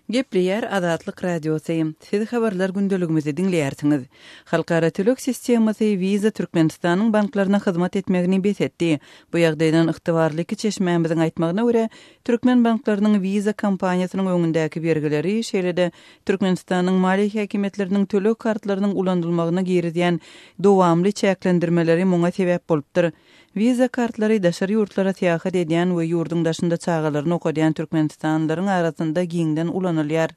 Gepleýär Azatlyk Radiosy, Siz habarlar gündeligimizi diňleýärsiňiz. Halkara töleg sistemasy Visa Türkmenistanyň banklaryna hyzmat etmegini bes etdi. Bu ýagdaýdan ygtybarly iki çeşmämiziň aýtmagyna görä, türkmen banklarynyň Visa kompaniýasynyň öňündäki bergileri, şeýle-de Türkmenistanyň maliýe häkimiýetleriniň töleg kartlarynyň ulanylmagyna girizýän dowamly çäklendirmeleri muňa sebäp bolupdyr. Visa kartlary daşary ýurtlara syýahat edýän we ýurduň daşynda çagalaryny okadýan türkmenistanlylaryň arasynda giňden ulanylýar.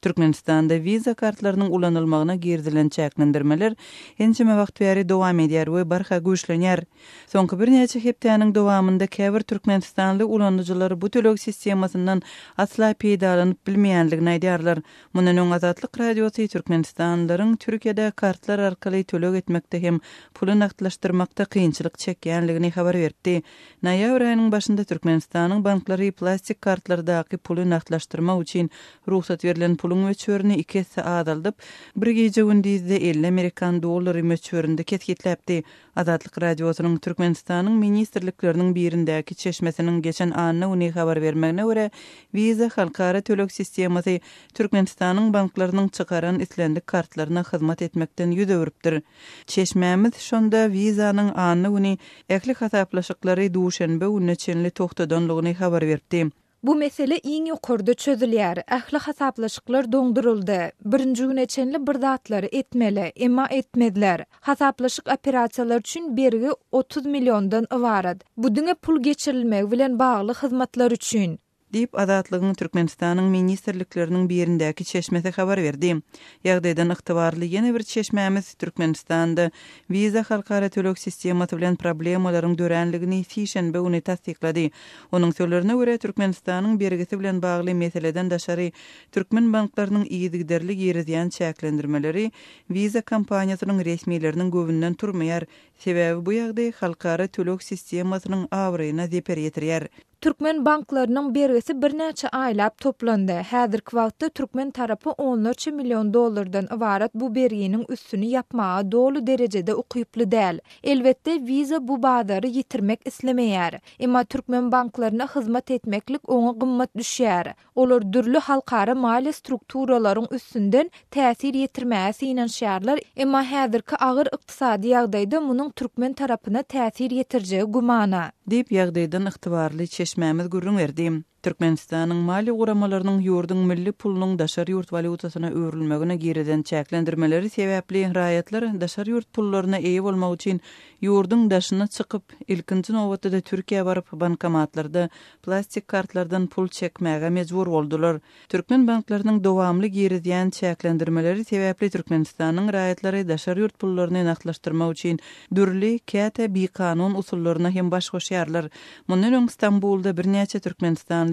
Türkmenistanda Visa kartlarynyň ulanylmagyna girizilen çäklendirmeler ençeme wagt bäri dowam edýär we barha güýçlenýär. Soňky birnäçe hepdäniň dowamynda käbir türkmenistanly ulanyjylar bu töleg sistemasyndan asla peýdalanyp bilmeýändigini aýdýarlar. Mundan öň Azatlyk Radiosy türkmenistanlylaryň Türkiýede kartlar arkaly töleg etmekde hem puly nagtlaşdyrmakda kynçylyk çekýänligini habar beripdi. Noýabr aýynyň başynda Türkmenistanyň banklary plastik kartlardaky puly nagtlaşdyrmak üçin rugsat berlen puluň möçberini iki esse azaldyp, bir gije-gündizde 50 amerikan dollary möçberinde kesgitläpdi. Azatlyk Radiosynyň Türkmenistanyň ministrlikleriniň birindäki çeşmesiniň geçen anna güni habar bermegine görä, Visa halkara töleg sistemasy Türkmenistanyň banklarynyň çykaran islendik kartlaryna hyzmat etmekden ýüz öwrüpdir. Çeşmämiz şonda Visa-nyň anna güni ähli hasaplaşyklary duşenbe gününe çenli togtadanlygyny habar beripdi. Bu mesele iň ýokarda çözülýär. Ähli hasaplaşyklar doňduryldy. Birinji güne çenli bir zatlary etmeli, emma etmezler. Hasaplaşyk operasiýalary üçin bergi 30 milliondan ybarat. Bu diňe pul geçirilmegi bilen bagly hyzmatlar üçin. Diýip, Azatlygyň Türkmenistanyň ministrlikleriniň birindäki çeşmesi habar berdi. Ýagdaýdan ygtybarly ýene bir çeşmämiz Türkmenistanda Visa halkara töleg sistemasy bilen problemalaryň döränligini sişenbe güni tassyklady. Onuň sözlerine görä, Türkmenistanyň bergisi bilen bagly meseleden daşary, türkmen banklarynyň yzygiderli girizýän çäklendirmeleri Visa kompaniýasynyň resmileriniň göwnünden turmaýar, sebäbi bu ýagdaý halkara töleg sistemasynyň abraýyna zeper ýetirýär. Türkmen banklarynyň bergisi birnäçe aýlap toplandy. Häzirki wagtda türkmen tarapy onlarça million dollardan ybarat bu berginiň üstüni ýapmaga doly derejede ukyply däl. Elbetde, Visa bu bazary ýitirmek islemeýär. Emma türkmen banklaryna hyzmat etmeklik oňa gymmat düşýär. Olar dürli halkara maliýe strukturalaryň üstünden täsir ýetirmäge synanyşýarlar, emma häzirki agyr ykdysady ýagdaýda munuň türkmen tarapyna täsir ýetirjegi gümana. Diýip, ýagdaýdan ygtybarly çeşmämiz gürrüň berdi. Türkmenistanyň maliýe guramalarynyň ýurduň milli pulunyň daşary ýurt walýutasyna öwrülmegine girizen çäklendirmeleri sebäpli raýatlar daşary ýurt pullaryna eýe bolmak üçin ýurduň daşyna çykyp, ilkinji nobatda-da Türkiýä baryp, bankomatlarda plastik kartlardan pul çekmäge mejbur boldular. Türkmen banklarynyň dowamly girizýän çäklendirmeleri sebäpli Türkmenistanyň raýatlary daşary ýurt pullaryny nagtlaşdyrmak üçin dürli, käte bikanun usullaryna hem baş goşýarlar. Mundan öň Stambulda birnäçe türkmenistanlynyň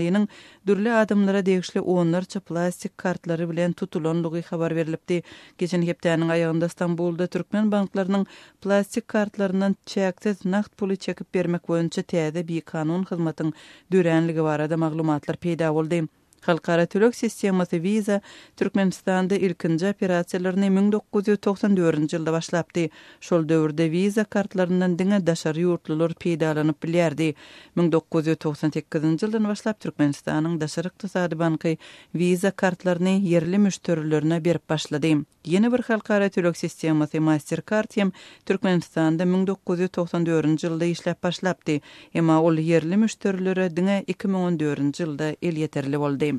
dürli adamlara degişli onlarça plastik kartlary bilen tutulanlygy habar berlipdi. Geçen hepdäniň aýagynda Stambulda türkmen banklarynyň Plastik kartlaryndan çäksiz nagt puly çekip bermek boýunça täze bikanun hyzmatyň döränligi barada maglumatlar peýda boldy. Halkara töleg sistemasy Visa Türkmenistanda ilkinji operasiýalaryny 1994-nji ýylda başlapdy. Şol döwürde Visa kartlaryndan diňe daşary ýurtlular peýdalanyp bilýärdi. 1998-nji ýyldan başlap Türkmenistanyň Daşary ykdysady banky Visa kartlaryny ýerli müşderilerine berip başlady. Ýene bir halkara töleg sistemasy Mastercard hem Türkmenistanda 1994-nji ýylda işläp başlapdy. Emma ol ýerli müşderilere diňe 2014-nji ýylda elýeterli boldy.